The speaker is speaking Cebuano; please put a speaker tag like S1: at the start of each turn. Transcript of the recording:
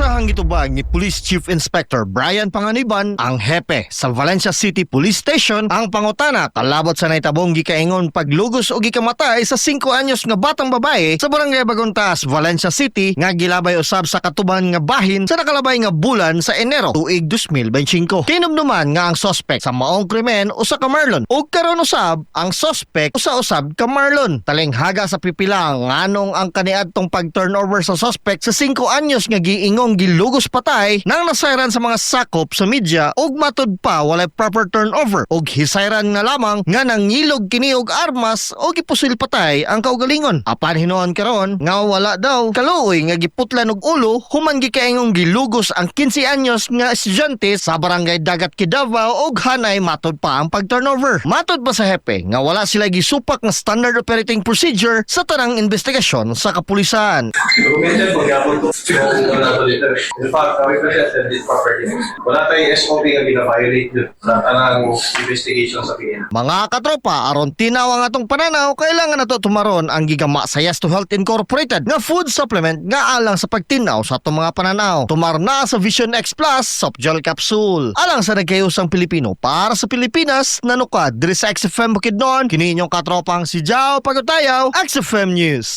S1: Usahang gitubag ni Police Chief Inspector Brian Panganiban, ang hepe sa Valencia City Police Station, ang pangutana kalabot sa nahitabong gikaingon paglugos o gikamatay sa 5 anyos nga batang babae sa Barangay Bagontas, Valencia City nga gilabay usab sa katuban nga bahin sa nakalabay nga bulan sa Enero tuig 2025. Kinumduman nga ang sospek sa maong krimen usa ka Marlon ug karon usab ang sospek usa usab ka Marlon. Talinghaga sa pipila nganong ang kaniadtong pag-turnover sa sospek sa 5 anyos nga giingong gilugos patay nang nasayran sa mga sakop sa media ug matud pa walay proper turnover ug hisayran nga lamang nga nangilog kini og armas o gipusil patay ang kaugalingon. Apan hinuon karon nga wala daw kaluoy nga giputlan og ulo human gikaingong gilugos ang 15 anyos nga estudyante sa Barangay Dagat, Kidavao ug hanay matud pa ang pag-turnover. Matud pa sa hepe nga wala sila gisupak nga standard operating procedure sa tanang investigasyon sa kapulisan.
S2: Documented, magyapon to. So, wala to later. In fact, we presented it properly. Wala tayong SOP nga gina-violate yun sa tanang investigation sa PNP.
S1: Mga katropa, aron tinaw ang atong pananaw, kailangan nato tumaron ang gigama sa Yes to Health Incorporated nga food supplement nga alang sa pagtinaw sa atong mga pananaw. Tumar na sa Vision X Plus Soft Gel Capsule. Alang sa nagkayusang Pilipino para sa Pilipinas, nanukad diri sa XFM Bukidnon, kini inyong katropang si Jao Pagutayaw, XFM News.